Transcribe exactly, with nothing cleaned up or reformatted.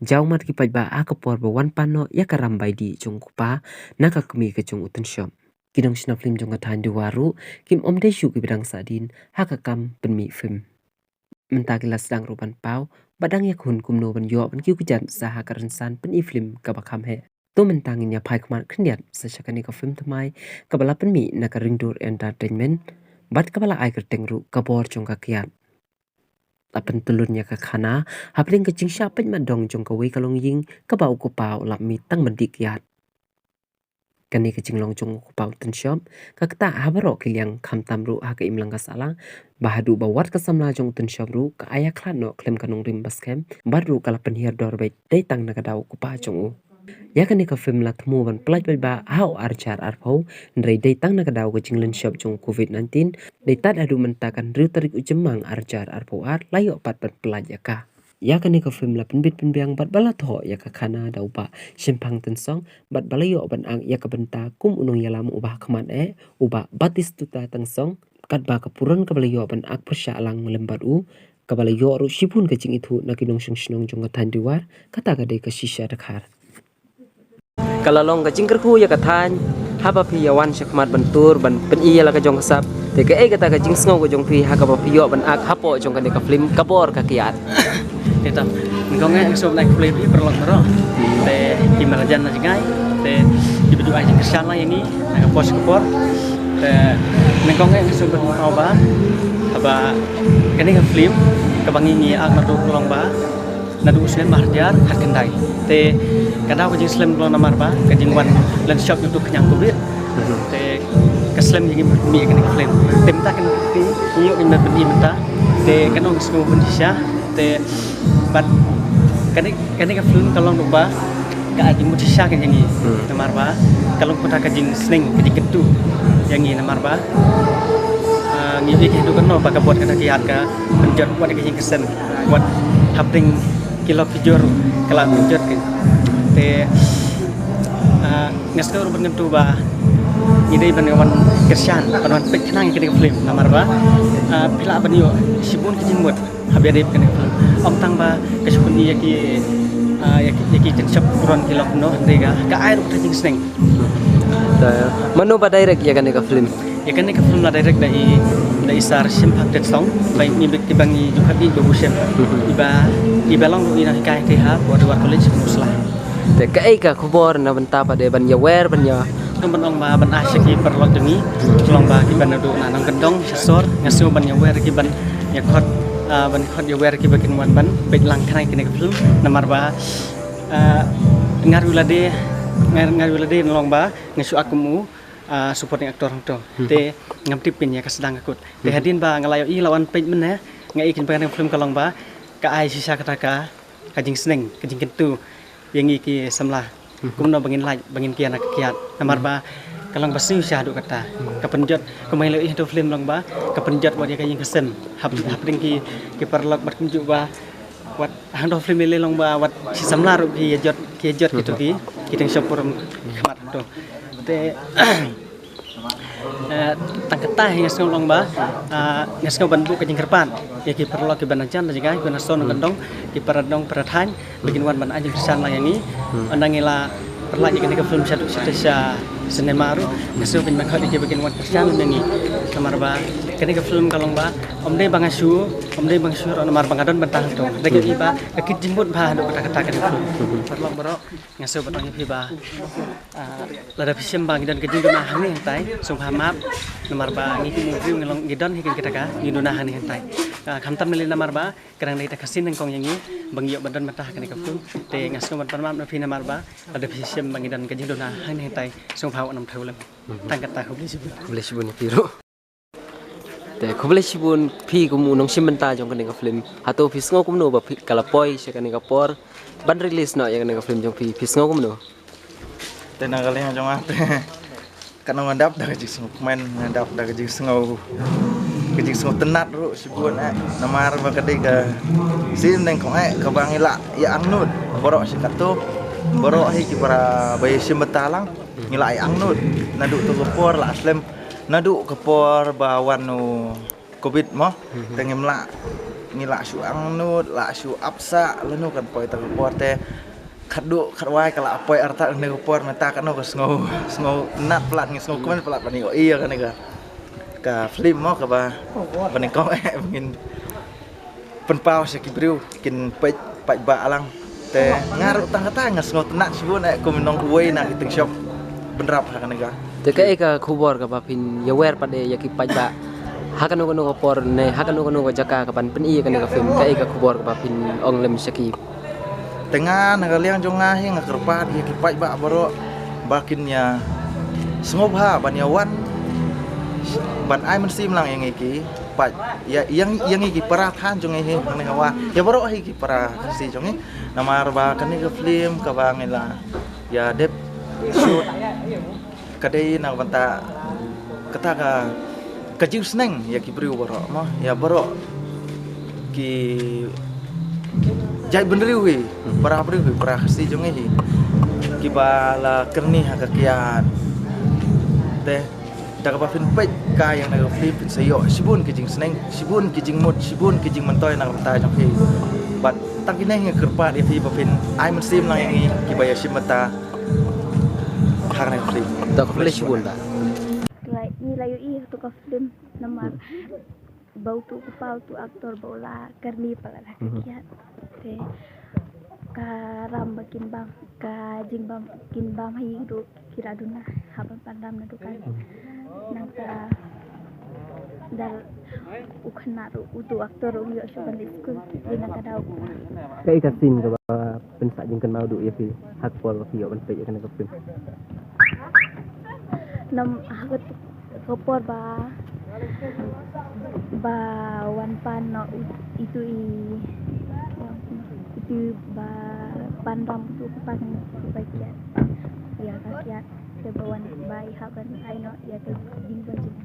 Jaw mat ki paidbah ha ka por ba wan pan noh ïa ka ram bai dih jong u kpa na ka kmie ka jong u Tynshop. Ki nongshna film jong ka thaiñ Dewar ruh kim ym dei shuh kiba dang sahdien ha ka kam pynmih film. Mynta ki la sdang ruh ban paw ba dang ïakhun kumno ban ïoh ban kiew kjat sa ha ka rynsan pynmih film kaba kham heh. To mynta ngin ïa phai khmat khyndiat sa sha kane ka film thymmai kaba la pynmih na ka Ringdur Entertainment bad kaba la ai kyrteng ruh Ka Bor Jong Ka Kiad. La pyntylun ïa ka khana hapdeng ka jingshah peit mat dong jong kawei ka longïing kaba u kpa u la mih tang ban dih kiad. Kane ka jinglong jong u kpa u Tynshop ka ktah ha baroh ki liang, khamtam ruh ha ka imlang ka sahlang, ba haduh ba wat ka samla jong u Tynshop ruh ka ïakhlad noh khlem ka nongrim ba skhem, bad ruh ka la pynhiar dor beit dei tang na ka daw u kpa jong u. Ïa kane ka film la thmu ban pyllait paidbah ha u ar hajar arphew, hynrei dei tang na ka daw ka jinglynshop jong u covid nineteen, dei tad haduh mynta ka hynriew tarik u Jymmang ar hajar arphew ar la ïoh pat ban pyllait ïa ka. Ïa kane ka film la pynbit pynbiang bad ba la thoh ïa ka khana da u Bah Shemphang Tynsong, bad ba la ïoh ban ak ïa ka bynta kum u nongïalam uba ha khmat eh, u Bah Batistuta Tynsong, katba ka pynrung kaba la ïoh ban ak pyrshah lang lem bad u, kaba la ïoh ruh shibun ka jingithuh na ki nongshong shnong jong ka thaiñ Dewar, kata ka dei ka shisha dkhar. Ka la long ka jingkyrkhu ïa ka thaiñ haba phi ïa wan sha khmat ban tur ban pyni ïa la ka jong ka sap. Te kaei kata ka jingsngew ka jong phi ha kaba phi ïoh ban ak hapoh jong kane ka film Ka Bor Ka Kiad? Te tam, nyngkong eh nga sngewbha ban ai khublei phi paralok baroh. Te ki marjan na jngai, te kiba ju ai jingkyrshan lang ïa ngi na ka por sha ka por. Te nyngkong eh nga sngewbha ban ong ba haba kane ka film kaba ngi ngi ak naduh ka long ba naduh u snem ar hajar khatkhyndai. Te ka daw ka jingslem ka long namar ba ka jingwan lynshop ïa utu u khñiang covid. Te ka slem ïa ngi ban pynmih kane ka film. Te mynta kane ka film ngi ïoh ngi ban pynmih mynta. Te kane ka sngew ban shisha. Te bad kane kane ka film ka long ruh ba ka ai jingmut shisha ka ïa ngi. Namar ba ka long kumta ka jingsneng ka jingkyntu ïa ngi namar ba, ah, ngi ïohi ka haduh katno ba ka Bor Ka Kiad ka pynjot wat ka jingkyrshan. Wat hapdeng ki lok ki jor ka la pynjot ka. Te, ah, nga sngew ruh ban kyntu ba ngi dei ban wan kyrshan, ban wan peit khnang ïa kane ka film namar ba, ah, phi lah ban ïoh shibun ki jingmut haba ïadei bad kane ka film. Ym tang ba ka shu pyni ïa ki, ah, ïa ki, ïa ki jingshop pynrung ki lok noh, hynrei ka, ka ai ruh ka jingsneng. Te mano ba direct ïa kane ka film? Ïa kane ka film la direct da i, da i Sir Shemphang Tynsong, ba i, ba i, ba ngi ju khot i Babu Shem. Iba, iba long ruh i nonghikai te ha Dewar College Musla. Te kaei ka khubor na bynta pat de ban ïawer ban ïa, ban ong ba ban ai sha ki paralok jong ngi, long ba kiba naduh na nongkyndong sha sor, nga sngew ban ïawer ki ban ïa khot, ah, ban khot ïawer kiba kin wan ban peit lang khnang ïa kane ka film namar ba, ah, ngar ïa lade, ngar, ngar ïa lade na long ba nga shu ak kum u, ah, supporting actor hangto. Te ngam tip phin ïa ka sdang ka kut. Te hadien ba nga la ïohi la wan peit mynne, nga i kane ka film ka long ba ka ai shisha kata ka, ka jingsneng, ka jingkyntu ïa ngi ki samla. Kumno ba ngin lait, ba ngin kian ka kiad. Namar ba ka long ba siew sha haduh kata. Ka pynjot, kumba ngi la ïohi ha tu film long ba ka pynjot wat ïa ka ïing ka sem. Hap, hapdeng ki, ki paralok bad kumjuh ba wat hangto film lei long ba wat shi samla ruh ki ïa jot, ki ïa jot kito ki, ki tyngshop pynrung khmat hangto. Te, eh, tang kata hi nga sngew long ba, ah, nga sngew ban buh ka jingkyrpad ïa ki paralok kiba na jan na jngai, kiba na shnong na kyndong, ki para dong para thaiñ, ba kin wan ban ai jingkyrshan lang ïa ngi. Ynda ngi la pynlait ïa kane ka film shaduh sha, sha cinema ruh, nga sngew ban khot ïa ki ba kin wan kyrshan lang ïa ngi. Namar ba kane ka film ka long ba ym dei ba nga shu, ym dei ba nga shu ruh namar ba nga don bynta hangto. Da ki ba ka kit jingmut bha haduh kata kata kane ka film. Paralok baroh, nga sngew ban ong ïa phi ba, ah, lada phi shem ba ngi don ka jingduna hangne hangtai, sngewbha map, namar ba ngi kum u briew ngi long ngi don hi kata ka jingduna hangne hangtai. Ah, khamtam nalei namar ba ka dang dei ta ka sien nyngkong ïa ngi ba ngi ïoh ban don bynta ha kane ka film. Te nga sngew ban pan map na phi namar ba lada phi shem ba ngi don ka jingduna hangne hangtai, sngewbha wat nym thew lem. Tang kata, khublei shibun. Khublei shibun ïa phi ruh. Te khublei shibun phi kum u nongshim bynta jong kane ka film. Hato phi sngew kumno ba phi, ka la poi sha kane ka por ban release noh ïa kane ka film jong phi, phi sngew kumno? Te na ka liang jong nga te, ka nang nga dap da ka jingsngew kmen, nga dap da ka jingsngew, ka jingsngew tynnat ruh shibun eh. Namar ba ka dei ka sien nyngkong eh kaba ngi la ïa angnud baroh shi katto, baroh hi ki para ba ïa shim bynta lang, ngi la ïa angnud naduh tu ka por la slem. Naduh ka por ba wan u, Covid mo, te ngim lah, ngi lah shu angnud, lah shu ap sah, lano kan poi ta ka por te. Khatduh, khatwai ka lah poi artat kane ka por, mynta kano ka sngew, sngew nat palat, ngi sngew kmen palat ban ïohi ïa kane ka, ka film mo kaba, ban ïa kong eh, ban ngin pynpaw sha ki briew, kin peit, paidbah lang. Te nga ruh tang kata nga sngewtynnat shibun eh kum nong uwei na ki tyngshop bynrap ha kane ka. Te kaei ka khubor kaba phin ïawer pat ïa ki paidbah ha kano kano ka por ne ha kano kano ka jaka kaban pyni ïa kane ka film, kaei ka khubor kaba phin ong lem sha ki? Te nga na ka liang jong nga hi nga kyrpad ïa ki paidbah baroh ba kin ïa sngewbha ban ïa wan ban ai mynsiem lang ïa ngi ki paid, ïa, ïa, ïa ngi ki para than jong ngi hi hangne hawa, ïa baroh hi ki para Khasi jong ngi. Namar ba kane ka film kaba ngi la ïa dep shoot ka dei na ka bynta kata ka, ka jingsneng ïa ki briew baroh mo, ïa baroh ki jaitbynriew hi, para briew hi, para Khasi jong ngi hi, kiba la kyrni ha ka kiad. Te da kaba phin peit kai ïa kane ka film phin sa ïoh shibun ki jingsneng, shibun ki jingmut, shibun ki jingmyntoi na ka bynta jong phi. Bad tang kine nga kyrpad ïa phi ba phin ai mynsiem lang ïa ngi kiba ïashim bynta ha kane ka film. To khublei shibun bah. Ngi la ïohi ha tu ka film namar ba utu u kpa utu u actor ba u la kyrni palat ha ka kiad. Te ka ram ba kin bam, ka jingbam kin bam ha ïing ruh ki la duna ha ban pan ram na dukan. Nangta da u khynnah ruh utu u actor ruh um ïoh shuh ban leit skul, dei na ka daw. Kaei ka scene kaba pynsah jingkynmaw duh ïa phi ha ka por ba phi ïoh ban peit ïa kane ka film? Nam ha ka tu ka por ba, ba wan pan noh u-, itu i, itu i ba pan ram utu u kpa kane u kpa kiad. Ïa ka kiad te ba wan ba i hap ban ai noh ïa ka jingbam jong.